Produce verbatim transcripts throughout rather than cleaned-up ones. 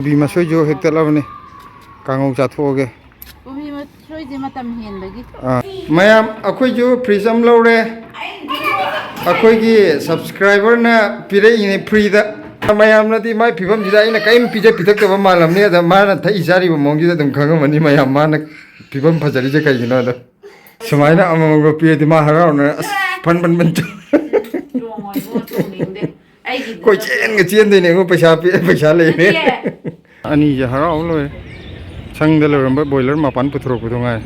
ꯀꯣꯕꯤ ꯃꯁꯣꯏꯁꯨ ꯍꯦꯛꯇꯠꯂꯕꯅꯤ, ꯀꯥꯡꯉꯧ ꯆꯥꯊꯣꯛꯑꯒꯦ꯫ ꯀꯣꯕꯤ ꯃꯁꯣꯏꯁꯦ ꯃꯇꯝ ꯍꯦꯟꯕꯒꯤ꯫ ꯑꯥ, ꯃꯌꯥꯝ, ꯑꯩꯈꯣꯏꯁꯨ ꯐ꯭ꯔꯤꯖ ꯑꯃ ꯂꯧꯔꯦ꯫ ꯑꯩꯈꯣꯏꯒꯤ ꯁꯕꯁꯀ꯭ꯔꯥꯏꯕꯔꯅ ꯄꯤꯔꯛꯏꯅꯦ ꯐ꯭ꯔꯤꯗ꯫ ꯃꯌꯥꯝꯅꯗꯤ ꯃꯥꯏ ꯐꯤꯕꯝꯁꯤꯗ ꯑꯩꯅ ꯀꯔꯤꯝ ꯄꯤꯖ ꯄꯤꯊꯛꯇꯕ ꯃꯥꯜꯂꯝꯅꯤ, ꯑꯗ ꯃꯥꯅ ꯊꯛꯏ ꯆꯥꯔꯤꯕ ꯃꯑꯣꯡꯁꯤꯗ ꯑꯗꯨꯝ ꯈꯪꯉꯝꯃꯅꯤ ꯃꯌꯥꯝ, ꯃꯥꯅ ꯐꯤꯕꯝ ꯐꯖꯔꯤꯁꯦ ꯀꯩꯒꯤꯅꯣꯗ꯫ ꯁꯨꯃꯥꯏꯅ ꯑꯃꯃꯝꯒ ꯄꯤꯔꯗꯤ ꯃꯥ ꯍꯔꯥꯎꯅ ꯑꯁ ꯐꯟ ꯐꯟ ꯐꯟ ꯆꯣꯡ-, ꯂꯣꯡꯉꯣꯏꯕꯣ, ꯆꯣꯡꯅꯤꯡꯗꯦ꯫ ꯑꯩꯒꯤꯗꯤ ꯀꯣꯏ ꯆꯦꯟꯒ ꯆꯦꯟꯗꯣꯏꯅꯦ ꯑꯩꯉꯣꯟ ꯄꯩꯁꯥ ꯄꯤ-, ꯄꯩꯁꯥ ꯂꯩꯔꯦ꯫ ꯅꯠꯇꯤꯌꯦ꯫ ꯑꯅꯤꯁꯦ ꯍꯔꯥꯎ ꯂꯣꯏꯔꯦ꯫ ꯁꯪꯗ ꯂꯩꯔꯝꯕ ꯕꯣꯏꯂꯔ ꯃꯄꯥꯟ ꯄꯨꯊꯣꯔꯛꯄꯗꯣ ꯉꯥꯏ꯫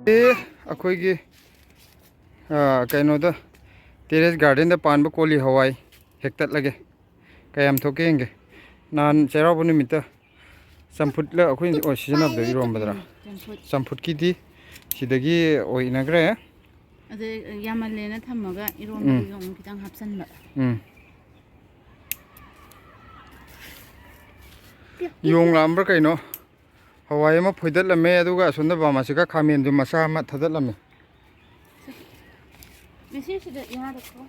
ꯑꯦ, ꯑꯩꯈꯣꯏꯒꯤ, ꯑ, ꯀꯩꯅꯣꯗ, ꯇꯦꯔꯦꯁ ꯒꯥꯔꯗꯦꯟꯗ ꯄꯥꯟꯕ ꯀꯣꯂꯤ ꯍꯋꯥꯏ ꯍꯦꯛꯇꯠꯂꯒꯦ꯫ ꯀꯌꯥꯝ ꯊꯣꯛꯀꯦ ꯌꯦꯡꯒꯦ꯫ ꯅꯍꯥꯟ ꯆꯩꯔꯥꯎꯕ ꯅꯨꯃꯤꯠꯇ ꯆꯝꯐꯨꯠꯂ ꯑꯩꯈꯣꯏꯅ, ꯑꯣ, ꯁꯤꯖꯤꯟꯅꯕꯗꯣ ꯏꯔꯣꯝꯕꯗꯔ? ꯎꯝ, ꯆꯝꯐꯨꯠ꯫ ꯆꯝꯐꯨꯠꯀꯤꯗꯤ ꯁꯤꯗꯒꯤ ꯑꯣꯏꯅꯈ꯭ꯔꯦ꯫ ꯑꯗꯩ ꯌꯥꯝꯃꯜꯂꯦꯅ ꯊꯝꯃꯒ ꯏꯔꯣꯝꯕꯗꯨꯁꯨ ꯎꯝ꯫ ꯑꯃꯨꯛ ꯈꯤꯇꯪ ꯍꯥꯞꯆꯟꯕ꯫ ꯎꯝ꯫ ꯌꯣꯡ ꯂꯥꯛꯑꯝꯕ꯭ꯔꯥ ꯀꯩꯅꯣ? ꯍꯋꯥꯏ ꯑꯃ ꯐꯣꯏꯗꯠꯂꯝꯃꯦ, ꯑꯗꯨꯒ ꯑꯁꯣꯝꯗ ꯕꯥꯃꯥꯁꯤꯒ ꯈꯥꯃꯦꯟꯗꯨ ꯃꯆꯥ ꯑꯃ ꯊꯥꯗꯠꯂꯝꯃꯦ꯫ ꯃꯦꯁꯤꯁꯤꯗ ꯏꯃꯥꯗ ꯀꯣ꯫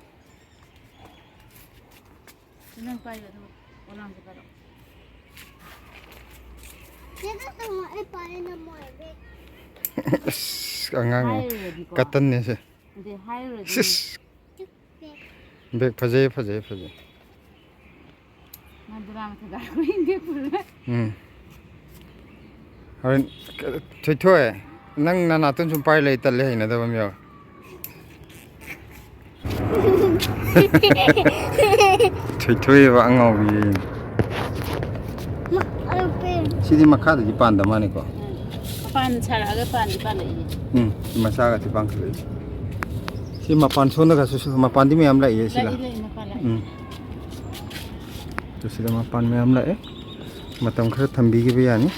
ꯅꯪ ꯄꯥꯏꯌꯣ, ꯑꯗꯨꯒ ꯄꯣꯂꯥꯡꯁꯦ ꯄꯥꯏꯔꯛꯑꯣ꯫ ꯆꯦ, ꯗꯨ ꯇꯧꯅꯣ, ꯑꯩ ꯄꯥꯏꯔꯦ, ꯅꯝꯃꯣ, ꯑꯩ ꯕꯦꯛ꯫ ꯑꯁ, ꯑꯉꯥꯡ ꯍꯥꯏꯔꯨꯔꯗꯤꯀꯣ꯫ ꯀꯇꯟꯅꯦꯁꯦ꯫ ꯑꯗꯩ ꯍꯥꯏꯔꯨꯔꯗꯤ꯫ ꯁꯤꯁ꯫ ꯕꯦꯛ ꯐꯖꯩ, ꯐꯖꯩ, ꯐꯖꯩ꯫ ꯃꯥ ꯗꯨꯔꯥꯟ ꯃꯊꯛꯇ ꯑꯩꯈꯣꯏ ꯏꯟꯗꯤꯌꯥ ꯄꯨꯔꯒ꯫ ꯎꯝ꯫ ꯍꯣꯔꯦꯟ, ꯊꯣꯏꯊꯣꯏ, ꯅꯪ ꯅꯅꯥꯇꯣꯟ ꯁꯨꯝ ꯄꯥꯏ ꯂꯩ, ꯇꯜꯂꯦ, ꯍꯩꯅꯗꯕ ꯑꯃ ꯌꯥꯎꯋꯦ꯫ ꯊꯣꯏꯊꯣꯏꯕ ꯑꯉꯥꯎꯕꯤ꯫ ꯃ-, ꯑ, ꯄꯦ- ꯁꯤꯗꯤ ꯃꯈꯥꯗꯗꯤ ꯄꯥꯟꯗ ꯃꯥꯅꯤꯀꯣ? ꯃꯄꯥꯟ ꯁꯥꯔꯛꯑꯒ ꯄꯥꯟꯗꯤ ꯄꯥꯜꯂꯛꯏꯌꯦ꯫ ꯎꯝ, ꯁꯤ ꯃꯆꯥꯒꯁꯤ ꯄꯥꯟꯈꯠꯂꯛꯏꯁꯦ꯫ ꯁꯤ ꯃꯄꯥꯟ ꯁꯣꯝꯗꯒꯁꯨ ꯁꯨ-, ꯃꯄꯥꯟꯗꯤ ꯃꯌꯥꯝ ꯂꯥꯛꯏꯌꯦ, ꯁꯤ ꯂꯥꯛ-, ꯂꯥꯛꯏ, ꯂꯥꯛꯏ, ꯃꯄꯥꯟ ꯂꯥꯛꯏ꯫ ꯎꯝ꯫ ꯑꯗꯨ ꯁꯤꯗ ꯃꯄꯥꯟ ꯃꯌꯥꯝ ꯂꯥꯛꯑꯦ꯫ ꯃꯇꯝ ꯈꯔ ꯊꯝꯕꯤꯈꯤꯕ ꯌꯥꯅꯤ꯫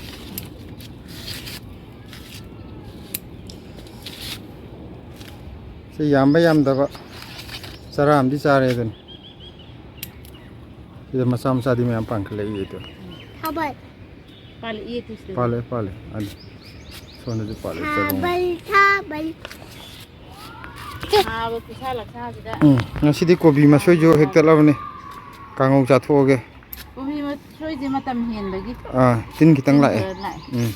ꯁꯤ ꯌꯥꯝꯕ ꯌꯥꯝꯗꯕ ꯆꯔꯥ ꯑꯃꯗꯤ ꯆꯥꯔꯦ ꯑꯗꯨꯅꯤ꯫ ꯁꯤꯗ ꯃꯆꯥ ꯃꯆꯥꯗꯤ ꯃꯌꯥꯝ ꯄꯥꯟꯈꯠꯂꯛꯏ ꯑꯗꯨ꯫ ꯊꯥꯕꯜ꯫ ꯄꯥꯜꯂꯛꯑꯦ, ꯄꯥꯜꯂꯦ꯫ ꯑꯅꯤ꯫ ꯁꯣꯝꯗꯁꯨ ꯄꯥꯜꯂꯦ, ꯆꯔꯣꯡ꯫ ꯊꯥꯕꯜ, ꯊꯥꯕꯜ꯫ ꯁꯥꯕ ꯈꯨꯠꯁꯥ ꯂꯛꯁꯥꯁꯤꯗ꯫ ꯎꯝ, ꯉꯁꯤꯗꯤ ꯀꯣꯕꯤ ꯃꯁꯣꯏꯁꯨ ꯍꯦꯛꯇꯠꯂꯕꯅꯤ꯫ ꯀꯥꯡꯉꯧ ꯆꯥꯊꯣꯛꯑꯒꯦ꯫ ꯀꯣꯕꯤ ꯃꯁꯣꯏꯁꯦ ꯃꯇꯝ ꯍꯦꯟꯕꯒꯤ ꯑꯥ, ꯇꯤꯟ ꯈꯤꯇꯪ ꯇꯤꯟ ꯂꯥꯛꯑꯦ꯫ ꯈꯔ ꯂꯥꯛꯑꯦ꯫ ꯎꯝ꯫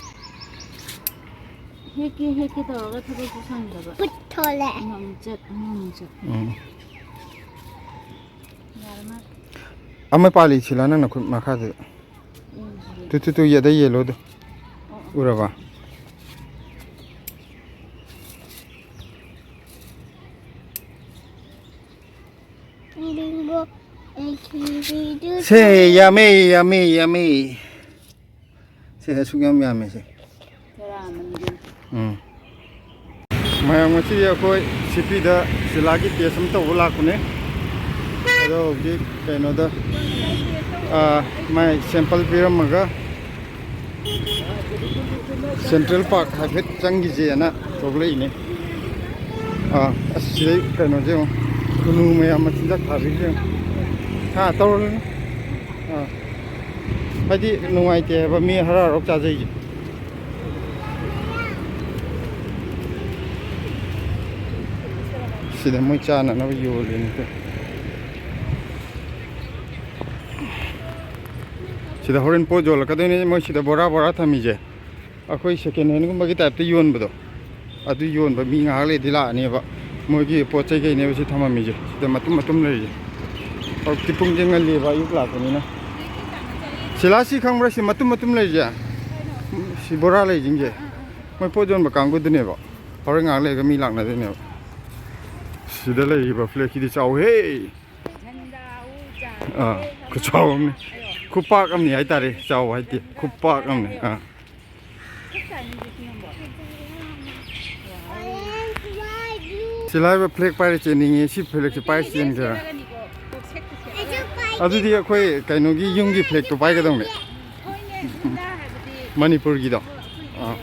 ꯍꯦꯛꯀꯦ, ꯍꯦꯛꯀꯦ ꯇꯧꯔꯒ ꯊꯕꯛꯁꯨ ꯁꯪꯗꯕ꯫ ꯄꯨꯊꯣꯛꯂꯦ꯫ ꯑꯃꯃꯨꯛ ꯆꯠ, ꯑꯃꯃꯨꯛ ꯆꯠ꯫ ꯎꯝ꯫ ꯌꯥꯔ ꯃꯥꯜꯂꯦ꯫ ꯑꯃ ꯄꯥꯜꯂꯤ, ꯁꯤꯂꯥ, ꯅꯪ ꯅꯈꯨꯠ ꯃꯈꯥꯗꯨꯗ꯫ ꯎꯝ꯫ ꯇꯨ, ꯇꯨ, ꯇꯨ, ꯌꯦꯗ ꯌꯦꯜꯂꯣꯗꯣ꯫ ꯑꯣ, ꯑꯣ꯫ ꯎꯔꯕ? ꯁꯦ, ꯌꯥꯝꯃꯦ, ꯌꯥꯝꯃꯦ, ꯌꯥꯝꯃꯦ꯫ ꯁꯦ, ꯑꯁꯨꯛ ꯌꯥꯝ ꯌꯥꯝꯃꯦ ꯁꯦ꯫ ꯎꯝ꯫ ꯃꯌꯥꯝ, ꯉꯁꯤꯗꯤ ꯑꯩꯈꯣꯏ ꯁꯤꯄꯤꯗ ꯁꯤꯂꯥꯒꯤ ꯇꯦꯁ ꯑꯃ ꯇꯧꯕ ꯂꯥꯛꯄꯅꯦ꯫ ꯑꯗꯣ ꯍꯧꯖꯤꯛ ꯀꯩꯅꯣꯗ, ꯑꯥ, ꯃꯥꯏ ꯁꯦꯝꯄꯜ ꯄꯤꯔꯝꯃꯒ, ꯁꯦꯟꯇ꯭ꯔꯦꯜ ꯄꯥꯔꯛ ꯍꯥꯏꯐꯦꯠ ꯆꯪꯈꯤꯁꯦꯅ ꯊꯣꯛꯂꯛꯏꯅꯦ꯫ ꯑꯥ, ꯑꯁ, ꯁꯤꯗꯩ ꯀꯩꯅꯣꯁꯦ ꯌꯦꯡꯉꯣ, ꯈꯨꯅꯨ ꯃꯌꯥꯝ ꯃꯆꯤꯟꯖꯥꯛ ꯊꯥꯕꯤꯔꯤꯁꯦ ꯌꯦꯡꯉꯣ꯫ ꯍꯥ, ꯇꯧꯔꯨꯔꯅꯨ꯫ ꯑꯥ, ꯍꯥꯏꯗꯤ ꯅꯨꯡꯉꯥꯏꯇꯦ ꯍꯥꯏꯕ ꯃꯤ ꯍꯔꯥꯎ ꯍꯔꯥꯎ ꯆꯥꯖꯩꯁꯦ꯫ ꯁꯤꯗ ꯃꯣꯏ ꯆꯥꯅꯅꯕ ꯌꯣꯜꯂꯤꯅꯤ꯫ ꯁꯤꯗ ꯍꯣꯔꯦꯟ ꯄꯣꯠ ꯌꯣꯜꯂꯛꯀꯗꯣꯏꯅꯦ ꯃꯣꯏ ꯁꯤꯗ ꯕꯣꯔꯥ ꯕꯣꯔꯥ ꯊꯝꯃꯤꯁꯦ꯫ ꯑꯩꯈꯣꯏ ꯁꯦꯀꯦꯟ ꯍꯦꯟꯒꯨꯝꯕꯒꯤ ꯇꯥꯏꯞꯇ ꯌꯣꯟꯕꯗꯣ, ꯑꯗꯨ ꯌꯣꯟꯕ ꯃꯤ ꯉꯥꯏꯍꯥꯛ ꯂꯩꯔꯗꯤ ꯂꯥꯛꯑꯅꯦꯕ꯫ ꯃꯣꯏꯒꯤ ꯄꯣꯠ ꯆꯩ ꯀꯩꯅꯦꯕ ꯁꯤ ꯊꯝꯃꯝꯃꯤꯁꯦ, ꯁꯤꯗ ꯃꯇꯨꯝ ꯃꯇꯨꯝ ꯂꯩꯔꯤꯁꯦ꯫ ꯍꯧꯖꯤꯛꯇꯤ ꯄꯨꯡꯁꯦ ꯉꯜꯂꯤꯕ, ꯑꯌꯨꯛ ꯂꯥꯛꯄꯅꯤꯅ꯫ ꯁꯤꯂꯥ, ꯁꯤ ꯈꯪꯕ꯭ꯔꯥ, ꯁꯤ ꯃꯇꯨꯝ ꯃꯇꯨꯝ ꯂꯩꯔꯤꯁꯦ? ꯁꯤ ꯕꯣꯔꯥ ꯂꯩꯁꯤꯡꯁꯦ ꯃꯣꯏ ꯄꯣꯠ ꯌꯣꯟꯕ ꯀꯥꯡꯕꯨꯗꯨꯅꯦꯕ꯫ ꯍꯣꯔꯦꯟ ꯉꯥꯏꯍꯥꯛ ꯂꯩꯔꯒ ꯃꯤ ꯂꯥꯛꯅꯗꯣꯏꯅꯦꯕ꯫ ꯁꯤꯗ ꯂꯩꯔꯤꯕ ꯐ꯭ꯂꯦꯛꯁꯤꯗꯤ ꯆꯥꯎꯍꯦ꯫ ꯑꯥ, ꯈꯨꯆꯥꯎ ꯑꯃꯅꯤ꯫ ꯈꯨꯄꯥꯛ ꯑꯃꯅꯤ ꯍꯥꯏꯇꯥꯔꯦ, ꯆꯥꯎꯕ ꯍꯥꯏꯇꯦ, ꯈꯨꯄꯥꯛ ꯑꯃꯅꯤ꯫ ꯑꯥ꯫ ꯁꯤꯂꯥ ꯍꯥꯏꯕ ꯐ꯭ꯂꯦꯛ ꯄꯥꯏꯔ ꯆꯦꯟꯅꯤꯡꯉꯦ, ꯁꯤ ꯐ꯭ꯂꯦꯛꯁꯦ ꯄꯥꯏꯔ ꯆꯦꯟꯒꯦꯔꯥ? ꯑꯗꯨꯗꯤ ꯑꯩꯈꯣꯏ ꯀꯩꯅꯣꯒꯤ ꯌꯨꯝꯒꯤ ꯐ꯭ꯂꯦꯛꯇꯣ ꯄꯥꯏꯒꯗꯧꯅꯦ꯫ ꯃꯅꯤꯄꯨꯔꯒꯤꯗꯣ꯫ ꯑꯥ꯫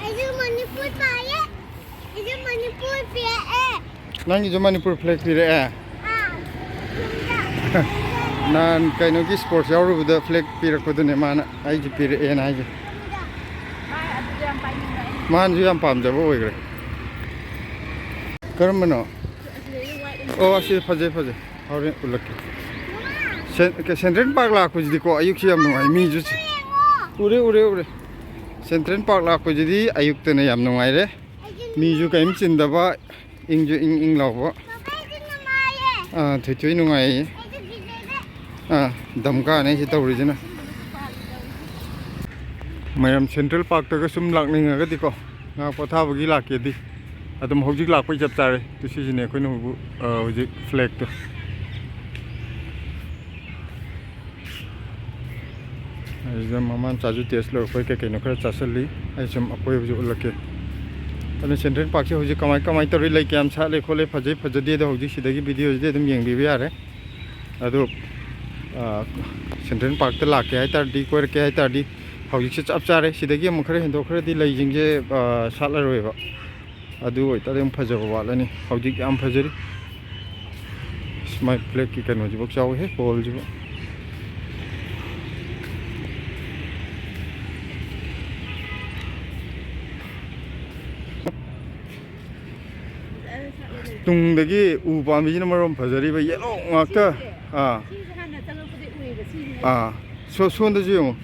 ꯑꯩꯁꯨ ꯃꯅꯤꯄꯨꯔ ꯄꯥꯏꯌꯦ꯫ ꯑꯩꯁꯨ ꯃꯅꯤꯄꯨꯔ ꯄꯤꯔꯛꯑꯦ꯫ ꯅꯪꯒꯤꯁꯨ ꯃꯅꯤꯄꯨꯔ ꯐ꯭ꯂꯦꯛ ꯄꯤꯔꯛꯑꯦ? ꯑꯥ꯫ ꯅꯍꯥꯟ ꯀꯩꯅꯣꯒꯤ ꯁ꯭ꯄꯣꯔꯠꯁ ꯌꯥꯎꯔꯨꯕꯗ ꯐ꯭ꯂꯦꯛ ꯄꯤꯔꯛꯄꯗꯨꯅꯦ ꯃꯥꯅ ꯑꯩꯁꯦ ꯄꯤꯔꯛꯑꯦꯅ ꯍꯥꯏꯁꯦ꯫ ꯃꯥꯅꯁꯨ ꯌꯥꯝ ꯄꯥꯝꯖꯕ ꯑꯣꯏꯈ꯭ꯔꯦ꯫ ꯀꯔꯝꯕꯅꯣ? ꯑꯣ, ꯑꯁꯤ ꯐꯖꯩ, ꯐꯖꯩ꯫ ꯍꯣꯔꯦꯟ ꯎꯠꯂꯛꯀꯦ꯫ ꯁꯦꯟ-, ꯁꯦꯟꯇ꯭ꯔꯦꯜ ꯄꯥꯔꯛ ꯂꯥꯛꯄꯁꯤꯗꯤꯀꯣ, ꯑꯌꯨꯛꯁꯤ ꯌꯥꯝ ꯅꯨꯡꯉꯥꯏ꯫ ꯃꯤꯁꯨ ꯆꯤ-, ꯎꯔꯦ, ꯎꯔꯦ, ꯎꯔꯦ꯫ ꯁꯦꯟꯇ꯭ꯔꯦꯜ ꯄꯥꯔꯛ ꯂꯥꯛꯄꯁꯤꯗꯤ ꯑꯌꯨꯛꯇꯅ ꯌꯥꯝ ꯅꯨꯡꯉꯥꯏꯔꯦ꯫ ꯃꯤꯁꯨ ꯀꯔꯤꯝ ꯆꯤꯟꯗꯕ, ꯏꯪꯁꯨ ꯏꯪ ꯏꯪ ꯂꯥꯎꯕ꯫ ꯑꯥ, ꯊꯣꯏꯊꯣꯏ ꯅꯨꯡꯉꯥꯏꯌꯦ꯫ ꯑꯥ, ꯗꯝꯀꯥꯅꯦ ꯁꯤ ꯇꯧꯔꯤꯁꯤꯅ꯫ ꯃꯌꯥꯝ ꯁꯦꯟꯇ꯭ꯔꯦꯜ ꯄꯥꯔꯛꯇꯒ ꯁꯨꯝ ꯂꯥꯛꯅꯤꯡꯉꯒꯗꯤꯀꯣ, ꯉꯥꯏꯍꯥꯛ ꯄꯣꯊꯥꯕꯒꯤ ꯂꯥꯛꯀꯦꯗꯤ ꯑꯗꯨꯝ ꯍꯧꯖꯤꯛ ꯂꯥꯛꯄꯩ ꯆꯞ ꯆꯥꯔꯦ꯫ ꯇꯨ ꯁꯤꯁꯤꯅꯦ ꯑꯩꯈꯣꯏꯅ ꯍꯧꯖꯤꯛ, ꯑ, ꯍꯧꯖꯤꯛ ꯐ꯭ꯂꯦꯛꯇꯣ꯫ ꯑꯗꯨꯗ ꯃꯃꯥ ꯃꯆꯥꯁꯨ ꯇꯦꯁ ꯂꯧꯔꯛꯄꯩ ꯀꯩ ꯀꯩꯅꯣ ꯈꯔ ꯆꯥꯁꯤꯜꯂꯤ꯫ ꯑꯩ ꯁꯨꯝ ꯑꯀꯣꯏꯕꯁꯨ ꯎꯠꯂꯛꯀꯦ꯫ ꯑꯗꯨ ꯁꯦꯟꯇ꯭ꯔꯦꯜ ꯄꯥꯔꯛꯁꯦ ꯍꯧꯖꯤꯛ ꯀꯃꯥꯏ ꯀꯃꯥꯏ ꯇꯧꯔꯤ, ꯂꯩ ꯀꯌꯥꯝ ꯁꯥꯠꯂꯤ ꯈꯣꯠꯂꯤ, ꯐꯖꯩ ꯐꯖꯗꯦꯗꯣ ꯍꯧꯖꯤꯛ ꯁꯤꯗꯒꯤ ꯚꯤꯗꯤꯑꯣꯁꯤꯗꯤ ꯑꯗꯨꯝ ꯌꯦꯡꯕꯤꯕ ꯌꯥꯔꯦ꯫ ꯑꯗꯨ, ꯑ, ꯁꯦꯟꯇ꯭ꯔꯦꯜ ꯄꯥꯔꯛꯇ ꯂꯥꯛꯀꯦ ꯍꯥꯏ ꯇꯥꯔꯗꯤ, ꯀꯣꯏꯔꯛꯀꯦ ꯍꯥꯏ ꯇꯥꯔꯗꯤ ꯍꯧꯖꯤꯛꯁꯦ ꯆꯞ ꯆꯥꯔꯦ꯫ ꯁꯤꯗꯒꯤ ꯑꯃꯨꯛ ꯈꯔ ꯍꯦꯟꯗꯣꯛꯈ꯭ꯔꯗꯤ ꯂꯩꯁꯤꯡꯁꯦ, ꯑ, ꯁꯥꯠꯂꯔꯣꯏꯕ꯫ ꯑꯗꯨ ꯑꯣꯏꯇꯥꯔꯗꯤ ꯑꯃꯨꯛ ꯐꯖꯕ ꯋꯥꯠꯂꯅꯤ꯫ ꯍꯧꯖꯤꯛ ꯌꯥꯝ ꯐꯖꯔꯤ꯫ ꯃꯥꯏ ꯐ꯭ꯂꯦꯛꯀꯤ ꯀꯩꯅꯣꯁꯤꯐꯥꯎ ꯆꯥꯎꯋꯤꯍꯦ, ꯍꯣꯜꯁꯤꯐꯥꯎ꯫ ꯇꯨꯡꯗꯒꯤ ꯎ ꯄꯥꯝꯕꯤꯁꯤꯅ ꯃꯔꯣꯝ ꯐꯖꯔꯤꯕ, ꯌꯦꯂꯣ ꯉꯥꯛꯇ꯫ ꯑꯥ꯫ ꯁꯤꯁꯦ ꯍꯥꯟꯅ ꯆꯪꯉꯛꯄꯗꯩ ꯎꯏꯌꯦꯕ, ꯁꯤꯁꯤꯅ꯫ ꯑꯥ꯫ ꯁꯣ-, ꯁꯣꯝꯗꯁꯨ ꯌꯦꯡꯉꯨ꯫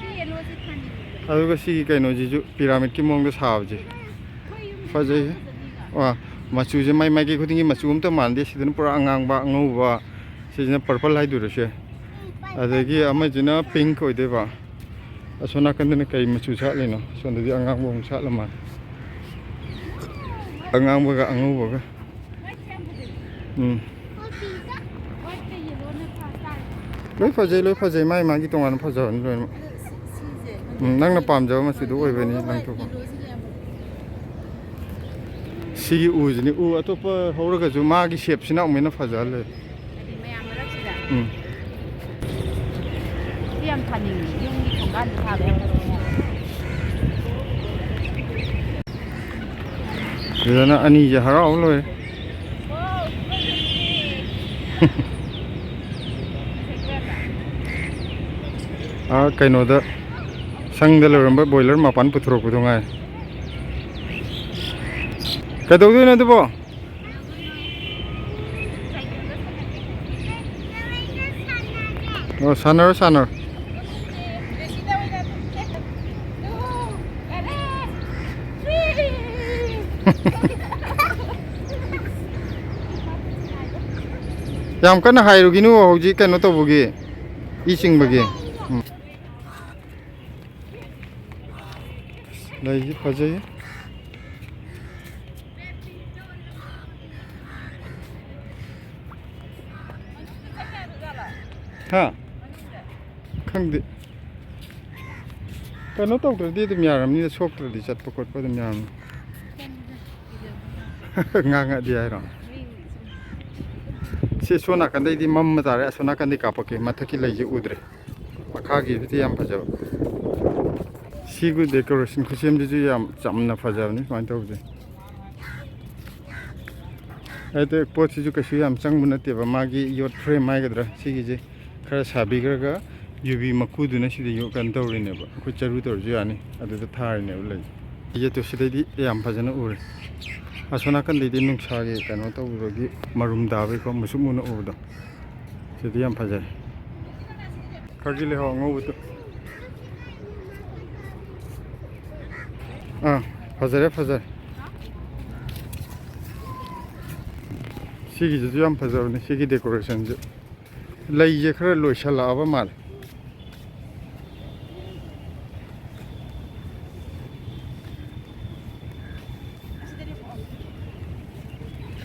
ꯁꯤ ꯌꯦꯂꯣꯁꯦ ꯊꯥꯅꯤꯡꯉꯦ꯫ ꯑꯗꯨꯒ ꯁꯤꯒꯤ ꯀꯩꯅꯣꯁꯤꯁꯨ ꯄꯤꯔꯥꯃꯤꯗꯀꯤ ꯃꯑꯣꯡꯗ ꯁꯥꯕꯁꯦ꯫ ꯑꯩꯈꯣꯏ ꯌꯨꯝ ꯐꯖꯩ꯫ ꯁꯥꯕꯁꯤꯅꯤꯒ꯫ ꯑꯥ, ꯃꯆꯨꯁꯦ ꯃꯥꯏ ꯃꯥꯏꯀꯩ ꯈꯨꯗꯤꯡꯒꯤ ꯃꯆꯨ ꯑꯝꯇ ꯃꯥꯟꯗꯦ꯫ ꯁꯤꯗꯅ ꯄꯨꯔꯥ ꯑꯉꯥꯡꯕ, ꯑꯉꯧꯕ, ꯁꯤꯁꯤꯅ ꯄꯔꯄꯜ ꯍꯥꯏꯗꯣꯏꯔꯣ ꯁꯦ? ꯑꯗꯒꯤ ꯑꯃꯁꯤꯅ ꯄꯤꯡꯛ ꯑꯣꯏꯗꯣꯏꯕ꯫ ꯑꯁꯣꯝ ꯅꯥꯀꯟꯗꯅ ꯀꯩ ꯃꯆꯨ ꯁꯥꯠꯂꯤꯅꯣ? ꯁꯣꯝꯗꯗꯤ ꯑꯉꯥꯡꯕ ꯑꯃꯨꯛ ꯁꯥꯠꯂ ꯃꯥꯜꯂꯦ꯫ ꯑꯉꯥꯡꯕꯒ ꯑꯉꯧꯕꯒ꯫ ꯎꯝ꯫ ꯂꯣꯏ ꯐꯖꯩ, ꯂꯣꯏ ꯐꯖꯩ꯫ ꯃꯥꯒꯤ ꯃꯥꯒꯤ ꯇꯣꯉꯥꯟꯅ ꯐꯖꯕꯅꯤ ꯂꯣꯏꯅꯃꯛ꯫ ꯎꯝ, ꯅꯪꯅ ꯄꯥꯝꯖꯕ ꯃꯆꯨꯗꯨ ꯑꯣꯏꯕꯅꯤ ꯅꯪ ꯊꯣꯛꯄ꯫ ꯁꯤꯒꯤ ꯎꯁꯤꯅꯤ꯫ ꯎ ꯑꯇꯣꯞꯄ ꯍꯧꯔꯒꯁꯨ ꯃꯥꯒꯤ ꯁꯦꯞꯁꯤꯅ ꯑꯃꯨꯛ ꯍꯦꯟꯅ ꯐꯖꯍꯜꯂꯦ꯫ ꯍꯥꯏꯗꯤ ꯃꯌꯥꯝ ꯃꯔꯛꯁꯤꯗ꯫ ꯎꯝ꯫ ꯁꯤ ꯌꯥꯝ ꯊꯥꯅꯤꯡꯉꯤ꯫ ꯌꯨꯝꯒꯤ ꯊꯣꯡꯒꯥꯟꯗ ꯊꯥꯕ ꯌꯥꯝ ꯐꯖꯩ꯫ ꯁꯤꯗꯅ ꯑꯅꯤꯁꯦ ꯍꯔꯥꯎ ꯂꯣꯏꯔꯦ꯫ ꯋꯥꯎ, ꯐꯖꯩꯌꯦ꯫ ꯑꯥ, ꯀꯩꯅꯣꯗ, ꯁꯪꯗ ꯂꯩꯔꯝꯕ ꯕꯣꯏꯂꯔ ꯃꯄꯥꯟ ꯄꯨꯊꯣꯔꯛꯄꯗꯣ ꯉꯥꯏ꯫ ꯀꯩꯗꯧꯗꯣꯏꯅꯣ ꯑꯗꯨꯕꯣ? ꯑꯣ, ꯁꯥꯟꯅꯔꯣ, ꯁꯥꯟꯅꯔꯣ꯫ ꯌꯥꯝ ꯀꯟꯅ ꯍꯥꯏꯔꯨꯒꯤꯅꯨ, ꯍꯧꯖꯤꯛ ꯀꯩꯅꯣ ꯇꯧꯕꯒꯤ, ꯏ ꯆꯤꯡꯕꯒꯤ꯫ ꯎꯝ꯫ ꯂꯩꯁꯤ ꯐꯖꯩ꯫ ꯍꯥ? ꯈꯪꯗꯦ꯫ ꯀꯩꯅꯣ ꯇꯧꯗ꯭ꯔꯗꯤ ꯑꯗꯨꯝ ꯌꯥꯔꯝꯅꯤꯗ, ꯁꯣꯛꯇ꯭ꯔꯗꯤ ꯆꯠꯄ ꯈꯣꯠꯄ ꯑꯗꯨꯝ ꯌꯥꯔꯝꯅꯤ꯫ ꯉꯥꯡꯉꯛꯑꯗꯤ ꯍꯥꯏꯔꯣ? ꯁꯤ ꯁꯣꯝ ꯅꯥꯀꯟꯗꯩꯗꯤ ꯃꯝꯃ ꯇꯥꯔꯦ, ꯑꯁꯣꯝ ꯅꯥꯀꯟꯗꯩ ꯀꯥꯞꯄꯛꯀꯦ, ꯃꯊꯛꯀꯤ ꯂꯩꯁꯦ ꯎꯗ꯭ꯔꯦ꯫ ꯃꯈꯥꯒꯤꯗꯨꯗꯤ ꯌꯥꯝ ꯐꯖꯕ꯫ ꯁꯤꯒꯤ decoration ꯈꯨꯠꯁꯦꯝꯗꯨꯁꯨ ꯌꯥꯝ ꯆꯝꯅ ꯐꯖꯕꯅꯤ ꯁꯨꯃꯥꯏꯅ ꯇꯧꯕꯁꯦ꯫ ꯑꯗꯩ ꯄꯣꯠꯁꯤꯁꯨ ꯀꯩꯁꯨ ꯌꯥꯝ ꯆꯪꯕ ꯅꯠꯇꯦꯕ, ꯃꯥꯒꯤ ꯌꯣꯠ frame ꯍꯥꯏꯒꯗ꯭ꯔꯥ, ꯁꯤꯒꯤꯁꯦ ꯈꯔ ꯁꯥꯕꯤꯈ꯭ꯔꯒ ꯌꯨꯕꯤ ꯃꯀꯨꯗꯨꯅ ꯁꯤꯗ ꯌꯣ-, ꯀꯩꯅꯣ ꯇꯧꯔꯤꯅꯦꯕ, ꯑꯩꯈꯣꯏ ꯆꯔꯨ ꯇꯧꯔꯁꯨ ꯌꯥꯅꯤ, ꯑꯗꯨꯗ ꯊꯥꯔꯤꯅꯦꯕ ꯂꯩ꯫ ꯌꯦꯠꯇꯣ ꯁꯤꯗꯩꯗꯤ ꯌꯥꯝ ꯐꯖꯅ ꯎꯔꯦ꯫ ꯑꯁꯣꯝ ꯅꯥꯀꯟꯗꯩꯗꯤ ꯅꯨꯡꯁꯥꯒꯤ ꯀꯩꯅꯣ ꯇꯧꯕꯗꯒꯤ ꯃꯔꯨꯝ ꯇꯥꯕꯒꯤꯀꯣ ꯃꯨꯁꯨꯛ ꯃꯨꯅ ꯎꯕꯗꯣ꯫ ꯁꯤꯗꯤ ꯌꯥꯝ ꯐꯖꯔꯦ꯫ ꯈꯥꯒꯤ ꯂꯩꯍꯥꯎ ꯑꯉꯧꯕꯗꯣ꯫ ꯑꯥ, ꯐꯖꯔꯦ, ꯐꯖꯔꯦ꯫ ꯁꯤꯒꯤꯁꯤꯁꯨ ꯌꯥꯝ ꯐꯖꯕꯅꯦ, ꯁꯤꯒꯤ decorationꯁꯦ꯫ ꯂꯩꯁꯦ ꯈꯔ ꯂꯣꯏꯁꯜꯂꯛꯑꯕ ꯃꯥꯜꯂꯦ꯫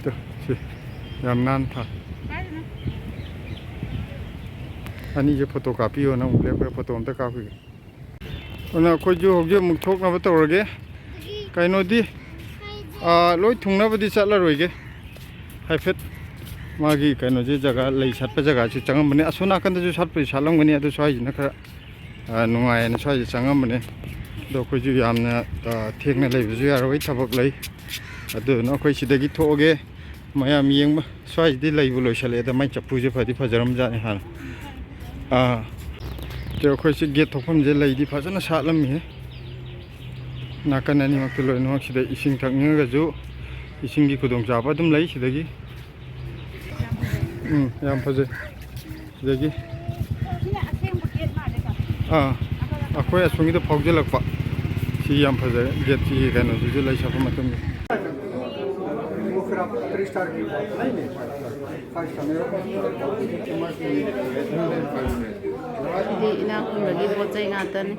ꯇꯨ, ꯁꯤ ꯌꯥꯝ ꯅꯥꯟ ꯊꯥ꯫ ꯑꯅꯤꯁꯦ photo ꯀꯥꯞꯄꯤꯌꯣꯅ ꯑꯃꯨꯛ ꯂꯦꯞꯈ꯭ꯔꯦ, photo ꯑꯝꯇ ꯀꯥꯞꯈꯤꯒꯦ꯫ ꯑꯗꯨꯅ ꯑꯩꯈꯣꯏꯁꯨ ꯍꯧꯖꯤꯛ ꯑꯃꯨꯛ ꯊꯣꯛꯅꯕ ꯇꯧꯔꯒꯦ꯫ ꯀꯩꯅꯣꯗꯤ, ꯑꯥ, ꯂꯣꯏ ꯊꯨꯡꯅꯕꯗꯤ ꯆꯠꯂꯔꯣꯏꯒꯦ꯫ ꯍꯥꯏꯐꯦꯠ ꯃꯥꯒꯤ ꯀꯩꯅꯣꯁꯦ, ꯖꯒꯥ, ꯂꯩ ꯁꯥꯠꯄ ꯖꯒꯥꯁꯦ ꯆꯪꯉꯝꯕꯅꯦ꯫ ꯑꯁꯣꯝ ꯅꯥꯀꯟꯗꯁꯨ ꯁꯥꯠꯄꯨꯗꯤ ꯁꯥꯠꯂꯝꯒꯅꯤ, ꯑꯗꯣ ꯁ꯭ꯋꯥꯏꯁꯤꯅ ꯈꯔ, ꯑꯥ, ꯅꯨꯡꯉꯥꯏꯌꯦꯅ ꯁ꯭ꯋꯥꯏꯁꯦ ꯆꯪꯉꯝꯕꯅꯦ꯫ ꯑꯗꯣ ꯑꯩꯈꯣꯏꯁꯨ ꯌꯥꯝꯅ, ꯑꯥ, ꯊꯦꯡꯅ ꯂꯩꯕꯁꯨ ꯌꯥꯔꯣꯏ, ꯊꯕꯛ ꯂꯩ꯫ ꯑꯗꯨꯗꯨꯅ ꯑꯩꯈꯣꯏ ꯁꯤꯗꯒꯤ ꯊꯣꯛꯑꯒꯦ꯫ ꯃꯌꯥꯝ ꯌꯦꯡꯕ, ꯁ꯭ꯋꯥꯏꯁꯤꯗꯤ ꯂꯩꯕꯨ ꯂꯣꯏꯁꯜꯂꯛꯑꯦꯗ, ꯃꯥꯏ ꯆꯐꯨꯁꯦ ꯐꯗꯤ ꯐꯖꯔꯝꯖꯥꯠꯅꯤ ꯍꯥꯟꯅ꯫ ꯑꯥ, ꯆꯦ, ꯑꯩꯈꯣꯏꯁꯤ ꯒꯦꯠ ꯊꯣꯛꯐꯝꯁꯦ ꯂꯩꯗꯤ ꯐꯖꯅ ꯁꯥꯠꯂꯝꯃꯤ꯫ ꯅꯥꯀꯟ ꯑꯅꯤꯃꯛꯇ ꯂꯣꯏꯅꯃꯛ ꯁꯤꯗ ꯏꯁꯤꯡ ꯊꯛꯅꯤꯡꯉꯒꯁꯨ ꯏꯁꯤꯡꯒꯤ ꯈꯨꯗꯣꯡꯆꯥꯕ ꯑꯗꯨꯝ ꯂꯩ ꯁꯤꯗꯒꯤ꯫ ꯎꯝ, ꯌꯥꯝ ꯐꯖꯩ꯫ ꯁꯤꯗꯒꯤ, ꯑꯥ, ꯑꯩꯈꯣꯏ ꯑꯁꯣꯝꯒꯤꯗ ꯐꯥꯎꯖꯤꯜꯂꯛꯄ꯫ ꯁꯤ ꯌꯥꯝ ꯐꯖꯔꯦ, ꯒꯦꯠꯁꯤꯒꯤ ꯀꯩꯅꯣꯁꯤꯁꯨ ꯂꯩ ꯁꯥꯠꯄ ꯃꯇꯝꯗ꯫ ꯁꯤꯗꯤ ꯏꯅꯥꯛ ꯈꯨꯟꯕꯒꯤ ꯄꯣꯠ ꯆꯩ ꯉꯥꯛꯇꯅꯤ꯫